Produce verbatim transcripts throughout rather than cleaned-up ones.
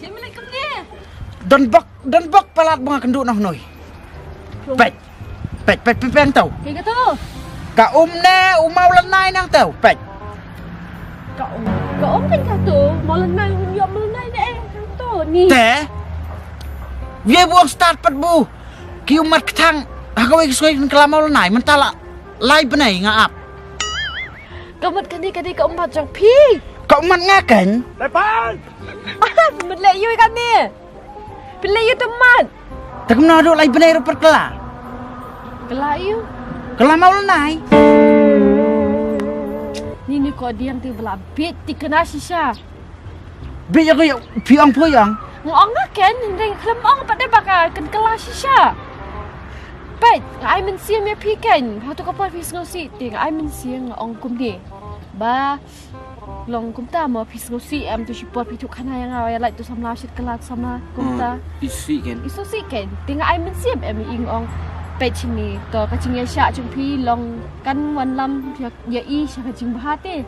Te me leh kumne. Don bok, don bok palat ba nga kynduh noh noi. Peit. Peit, peit, peit, peit to. Kaei kato? Ka um ne u Mawlynnai nangto. Peit. Ka um, ka um kan kato. Mawlynnai, um ïoh Mawlynnai ne eh, kato ni. Te. Ïa bu ong start pat bu. Ki ummat kthang ha kawei ka sngi kan kylla Mawlynnai, mynta la lai bnai nga ap. Ka mut kane ka dei ka ummat jong phi. Ka ummat nga kan. Tepan! Mut leh ïu kane. Phi leh ïu te mat. Te kumno haduh lai bnai ruh pat kylla. Kylla ïu. Kylla Mawlynnai. Ni ni ko diang te bla bit ti kena shisha. Bit ïa ko ïa phi ong phi ong. Nga ong nga ken, hynrei khlem ong pat de ba ka kan kylla shisha. Peit, nga ai mynsiem ïa phi ken. Hato ka por phi sngewsih te nga ai mynsiem nga ong kumne. Ba long kumta mo phi sngewsih em, tu shi por phi tu khana ïa nga, ïa lait tu samla shit kylla tu samla kumta. Hmm, i sngewsih ken. I sngewsih ken. Te nga ai mynsiem em, i ong. Peit shini to ka jingïaishah jong phi long kan wanlam ïa, ïa i sha ka jingbha te.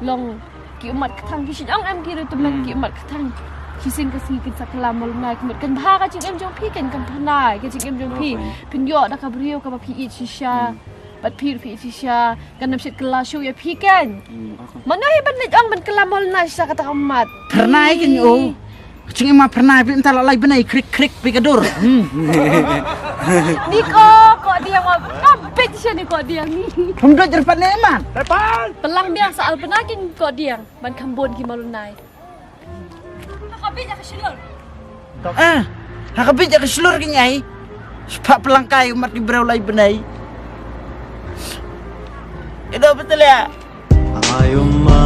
Long ki ummat kthang ki shin ong em ki ruh tu man ki ummat kthang. Shisien ka sngi kin sa kylla Mawlynnai ka mut kan bha ka jingim jong phi ken, kan bha na ka jingim jong phi. Phin ïoh da ka briew kaba phi ïeit shisha. Bad phi ruh phi ïeit shisha. Kan ym shit kylla shuh ïa phi ken. Mano hi ban leit ong ban kylla Mawlynnai shisha kata ka mat. Phyrnai ken o. Jingim ma phyrnai phi mynta la lai bnai krik krik phi ka dur. Hmm. Ni ko, ko diang wa. Ka bit sha ni ko diang ni. Pynduh jer pat ne man. Pelang diang sa al pynai kin ko diang. Ban kham bun ki Mawlynnai. Ha ka bit ïa ka shlur. Ah, ha ka bit ïa ka shlur ki ngai. Spa pelangkai umat ki breu lai bnai. Ido betul ya. Ayo ma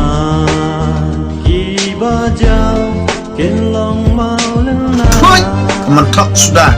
ki bajau kin long mau lena. Hui, mentok sudah.